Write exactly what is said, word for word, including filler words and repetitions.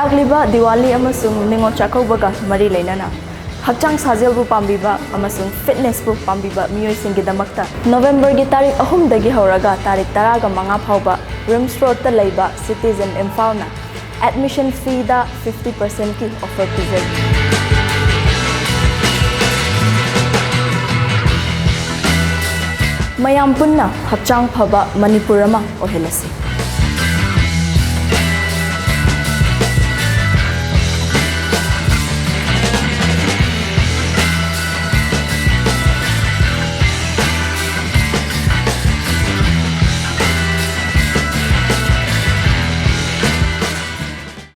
ꯂꯥꯛꯂꯤꯕ ꯗꯤꯋꯥꯂꯤ ꯑꯃꯁꯨꯡ ꯅꯤꯉꯣꯜ ꯆꯥꯛꯀꯧꯕꯒ ꯃꯔꯤ ꯂꯩꯅꯅ ꯍꯛꯆꯥꯡ ꯁꯥꯖꯦꯜꯕꯨ ꯄꯥꯝꯕꯤꯕ ꯑꯃꯁꯨꯡ ꯐꯤꯠꯅꯦꯁꯄꯨ ꯄꯥꯝꯕꯤꯕ ꯃꯤꯑꯣꯏꯁꯤꯡꯒꯤꯗꯃꯛꯇ ꯅꯣꯕꯦꯝꯕꯔꯒꯤ ꯇꯥꯔꯤꯛ ꯑꯍꯨꯝꯗꯒꯤ ꯍꯧꯔꯒ ꯇꯥꯔꯤꯛ ꯇꯔꯥꯒ ꯃꯉꯥ ꯐꯥꯎꯕ ꯔꯤꯝꯁ ꯔꯣꯗꯇ ꯂꯩꯕ ꯁꯤꯇꯤꯖꯦꯟ ꯏꯝꯐꯥꯜꯅ ꯑꯦꯗꯃꯤꯁꯟ ꯐꯤꯗ ꯐꯤꯐꯇꯤ ꯄꯔꯁꯦꯟꯠꯀꯤ ꯑꯣꯐꯔ ꯄꯤꯖꯔꯤ꯫ ꯃꯌꯥꯝ ꯄꯨꯟꯅ ꯍꯛꯆꯥꯡ ꯐꯕ ꯃꯅꯤꯄꯨꯔ ꯑꯃ ꯑꯣꯏꯍꯜꯂꯁꯤ꯫